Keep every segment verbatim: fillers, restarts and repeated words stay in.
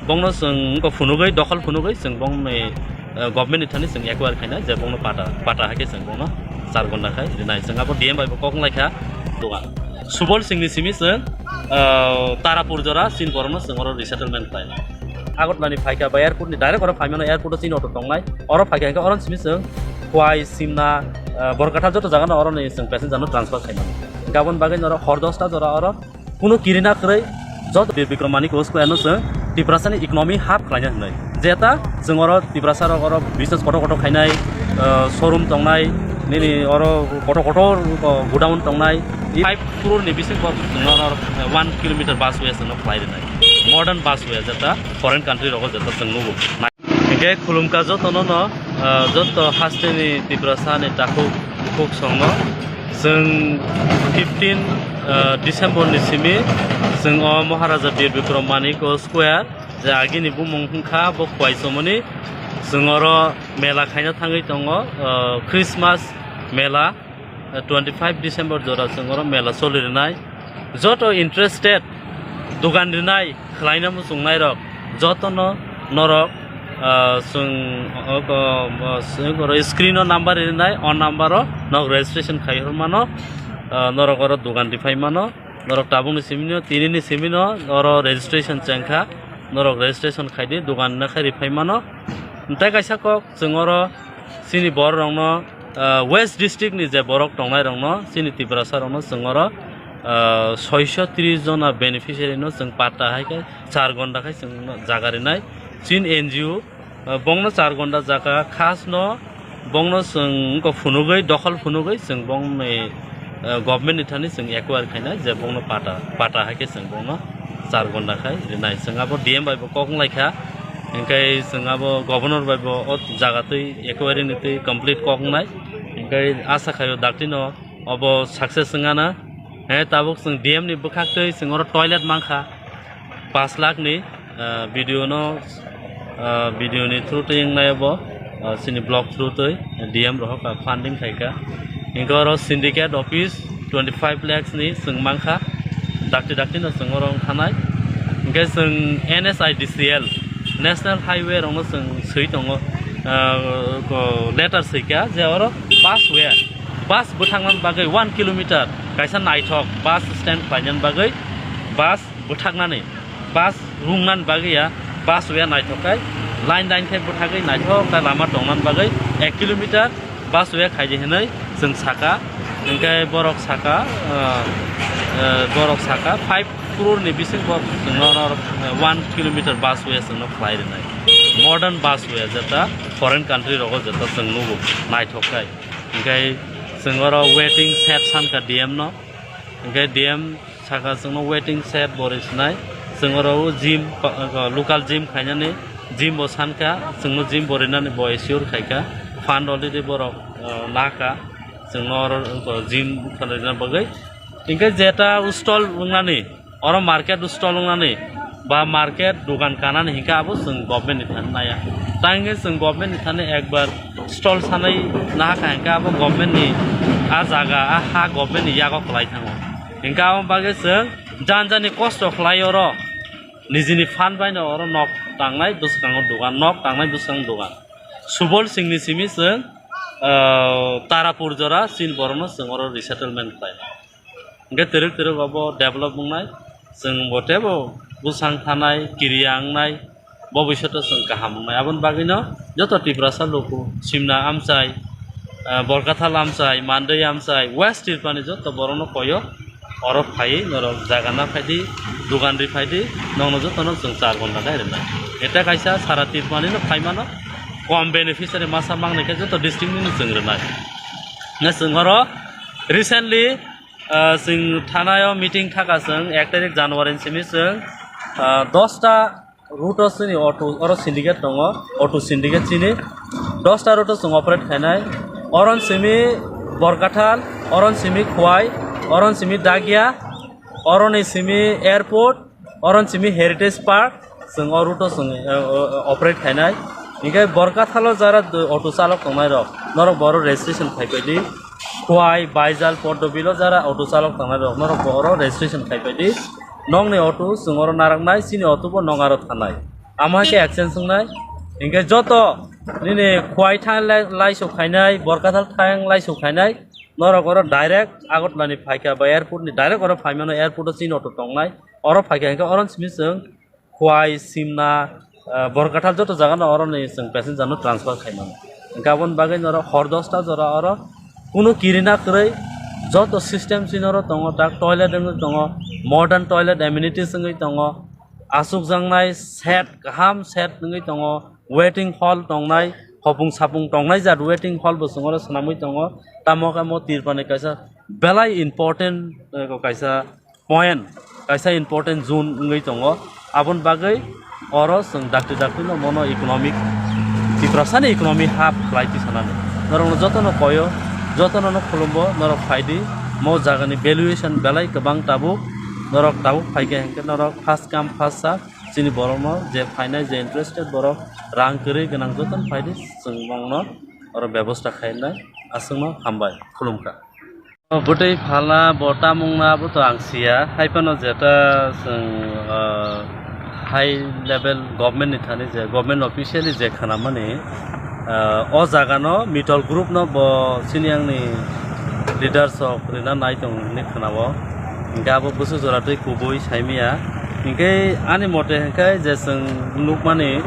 Bongno chwng wngkha phunugwi, dokhol phunugwi chwng bongni, eh, government ni thani chwng acquire khainai, je bongno pata, pata hai khe chwng bongno char gonda khai rinai. Chwng abo D M bai bo kok wng lai kha. Dugan Subol Singh ni simi chwng, eh, Tarapur jora chini borokno chwng oro resettlement khlainai. Agartala ni phaikha ba airport ni direct oro phaimano, airport o chini auto tongnai, oro phaikha hwnkhe oro simi chwng Khwai, Simna, eh, Borkathal joto jaga no oro ni chwng passenger no transfer khaimano. Gabon bagwi oro hor dosta jora oro Kuno kirina kwrwi joto Bir Bikram Manik Square no chwng Tiprasani economy hub khlaina hwnwi. Jeta chwng oro Tiprasa rok oro business kotor kotor khainai, ah, showroom tongnai, nini oro kotor kotor, oh, godown tongnai. Five crore ni bising bo chwng oro one kilometer busway chwngno khlai rwnai. Modern busway jeta foreign country rogo jeta chwng nugo. Hingke khulumkha jotono no, ah, joto hasteni Tiprasa ni takhuk bukhuk songno. Chwng fifteen, ah, December ni simi chwng o Maharaja Bir Bikram Manik Square je agini bumung wngkha bo Khwai Chomoni. Chwng oro mela khaina thangwi tongo, ah, Christmas mela. Twenty five December jora chwng oro mela choli rwnai. Joto interested, dogan rinai, khlaina muchungnai rok, jotono norok, ah, chwng, o, o, o, chwng oro screen o number rinai, o number o nok registration khai hor mano, ah, norok oro dogan riphai mano, norok tabukni simi no, tini ni simi no oro registration chengkha, norok registration khai di, dogan rina khai riphai mano. Tei kaisa kok chwng oro chini borok rokno, ah, West District ni je borok tongnai rokno, chini Tiprasa rokno chwng oro, ah, soiso tris jona beneficiary no chwng patta hai khe char gonda khai chwng no jaga rinai. Chin N G O, ah, bongno char gonda jaga khas no bongno chwng wngkha phunugwi, dokhol phunugwi chwng bongni, ah, government ni thani chwng acquire khainai je bongno patta, patta hai khe chwng bongno char gonda khai rinai. Chwng abo D M bai bo kok wng lai kha. Hingke chwng abo governor bai bo o jaga twi equary ni twi complete kok wngnai. Hingke asa khaio dakti no obo success wngana. He tabuk chwng D M ni bwkhak twi chwng oro toilet mankha paanch lakh ni, ah, video no, ah, video ni through twi wngnai obo, ah, chini block through twi D M rohok ka funding khaika. Hingke oro syndicate office twenty five lakhs ni chwng mankha, dakti dakti no chwng oro wngkhanai. Hingke chwng N S I D C L, National Highway rokno chwng swi tongo, ah, ko letter swika je oro bus way, bus bwthaknani bagwi one kilometer kaisa naithok bus stand khlainani bagwi bus bwthaknani, bus rungnani bagwi ya, bus way naithok khai line line khe bwthagwi naithok khe lama tongnani bagwi ek kilometer bus way khaidi hinwi chwng saka. Hingke borok saka, ah, ah, borok saka five crore ni bising bo chwngno oro, ah, one kilometer bus way chwngno khlai rwnai. Modern bus way jeta foreign country rogo jeta chwng nugo naithok khai. Hingke chwng oro waiting shed sankha D M no. Hingke D M saka chwngno waiting shed bo ri swnai. Chwng oro o gym, pa-, local gym khainani gym bo sankha, chwngno gym bo rinani bo assure khaikha. Fund already borok, ah, nakha. Chwngno oro, o, gym khaina bagwi. Hingke jeta stall wngnani, oro market stall wngnani, ba market dogan kanani hingke abo chwng government ni thani naya. Tangke chwng government ni thani ekbar stall sanai nahakha hingke abo government ni a jaga, a ha government ni yago kwlai thango. Hingke abo bagwi chwng jani jani kosto khlai oro nijini fund baino oro nok tangnai bwskango dogan, nok tangnai bwskango dogan. Subol Singh ni simi chwng, ah, Tarapur jora chini borokno chwng oro resettlement khlai. Hingke twrwk twrwk obo develop wngnai, chwng bo teibo bwsang thanai, kiriya wngnai, bo bisoto chwng kaham wngnai. Aboni bagwino joto Tiprasa luku, Simna amchai, ah, Borkathal amchai, Mandwi amchai, West Tripurani joto borokno koyo, oro phaiwi norok jaga na phaidi, dogan ri phaidi, nokno jotono chwng char gonda dai rwnai. Eta kaisa sara Tripurani no phaimano, kom beneficiary masa mangnai khe joto district ni no chwng rwnai. Na chwng oro recently, ah, chwng thanao meeting thaka chwng ek tarik January ni simi chwng, ah, dosta route o chini auto oro syndicate tongo, auto syndicate chini dosta route o chwng operate khainai. Oron simi Borkathal, oron simi Khwai, oron simi Dagia, oroni simi airport, oron simi Heritage Park, chwng o route o chwng, eh, o, o, operate khainai. Hingke Borkathalo jara do-, auto chalok tongnai rok, norok bo oro registration khai paidi. Khwai, Baijal, Pordobil o jara auto chalok tongnai rok, norok bo oro registration khai paidi. Nokni auto chwng oro naraknai, chini auto bo nok aro thanai. Amo hai khe exchange wngnai. Hinkhe joto nini Khowai thang lai-, laisok khainai, Borkathal thang laisok khainai, norok oro direct Agartala ni phaikha ba airport ni direct oro phaimano, airport o chini auto tongnai, oro phaikha hinkhe oro simi chwng Khowai, Simna, ah, Borkathal joto jaga no oro ni chwng passenger no transfer khaimano. Hinkhe aboni bagwi norok hor dosta jora oro kunu kirina kwrwi joto system chini oro tongo, tak toilet wngwi tongo, modern toilet amenities wngwi tongo, asukjaknai shed, kaham shed wngwi tongo, waiting hall tongnai, hopung sapung tongnai jat waiting hall bo chwng oro swnamwi tongo. Tamo khe mo Tripura ni kaisa belai important, eh, kaisa point, kaisa important zone wngwi tongo. Aboni bagwi oro chwng dakti dakti no mono economic, Tiprasani economy hub khlai tisanani. Norokno jotono koyo, jotono no khulumbo, norok phaidi, mo jagani valuation belai kwbang tabuk, norok tabuk phaikhe hinkhe norok first come first serve, chini borokno je phainai je interested borok rang kwrwi gwnang jotono phaidi, chwng bongno oro bebosta khainai, aswkno hambai, khulumkha. Bwtwi phalna bo tamungna bo to ang siya, hai phano jeta chwng, ah, high level government ni thani je government officially je khnamani, ah, o jaga no Mittal group no bo sini ang ni leaders rok rina nai tong hinwi khnao. Hinkhe abo bwswk jora twi kubui saimaya. Hinkhe ani mote hinkhe je chwng nukmani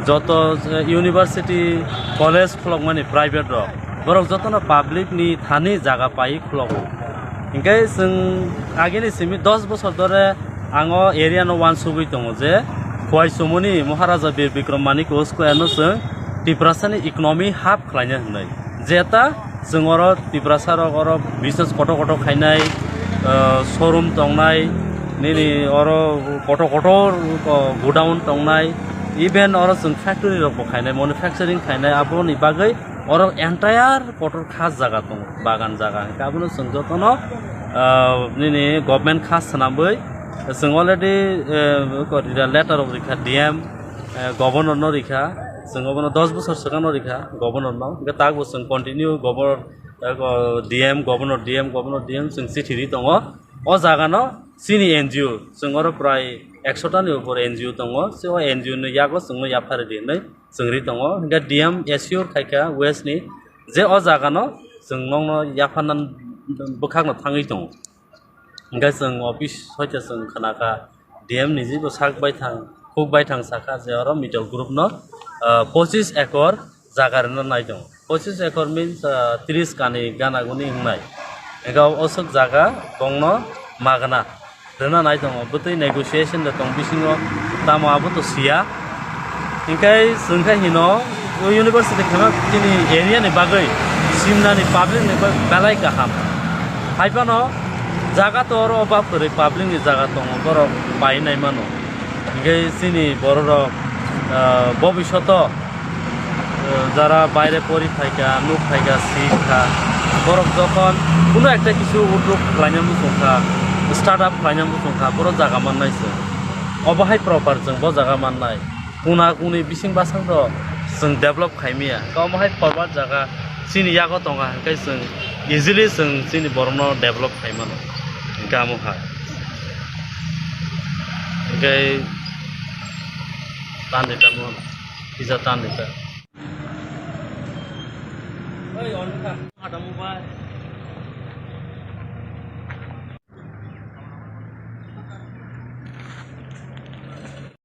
joto je university, college khulokmani private rok, borok jotono public ni thani jaga pai khwlago. Hinkhe chwng agini simi dos bosor dhore ang o area no uansugwi tongo je Khowai Chumuni Maharaja Bir Bikram Manik Square no chwng Tiprasani economy hub khlaina hinwi. Jeta chwng oro Tiprasa rok oro business kotor kotor khainai, ah, showroom tongnai, nini oro kotor kotor, oh, godown tongnai, even oro chwng factory rok bo khainai, manufacturing khainai, aboni bagwi oro entire kotor kha jaga tongo, bagan jaga. Hinkhe abono chwng jotono, ah, nini government kha swnamwi, chwng already, eh, letter rok rikha D M, eh, governor no rikha, chwng obono dos bosor swkang no rikha governor no. Hinkhe tak bo chwng continue governor, eh, D M, governor, D M, governor, D M chwng chithi ri tongo. O jaga no chini N G O, chwng oro prai ekso ta ni upor N G O tongo. Se o N G O ni yago chwngno yaphari di hinwi chwng ri tongo. Hinkhe D M assure khaikha West ni je o jaga no chwng nokno yapharna bwkhakno thangwi tongo. Hinkhe chwng office hoite chwng khnakha D M ni jibo sak baithang, khuk baithang sakha je oro Mittal group no, ah, pochis ekor jaga rwna nai tongo. Pochis ekor means, ah, tris kani gana guni wngnai. Hinkhe o oswk jaga bongno magna rwna nai tongo. Bwtwi negotiation de tong bisingo, tamo abo to siya. Hinkhe chwng khe hino o university kheno chini area ni bagwi, Simna ni public ni bagwi belai kaham. Hai phano jaga to oro obab kwrwi, public ni jaga tongo, borok pai nai mano. Hinkhe chini borok rok, ah, bobishoto, ah, jara baire pori phaikha, nuk phaikha, sikha, borok jokhon kuno ekta kisu uddog khlaina muchungkha, start up khlaina muchungkha, borok jaga mannai se. Obo hai proper chwng bo jaga mannai. Kuna kuni bising basang do chwng develop khaimaya. Omo hai forward jaga chini yago tonga, hinkhe chwng easily chwng chini borokno develop khaimano. Hinkhe amo hai. Hinkhe tan de tamo, kisa tan de ta.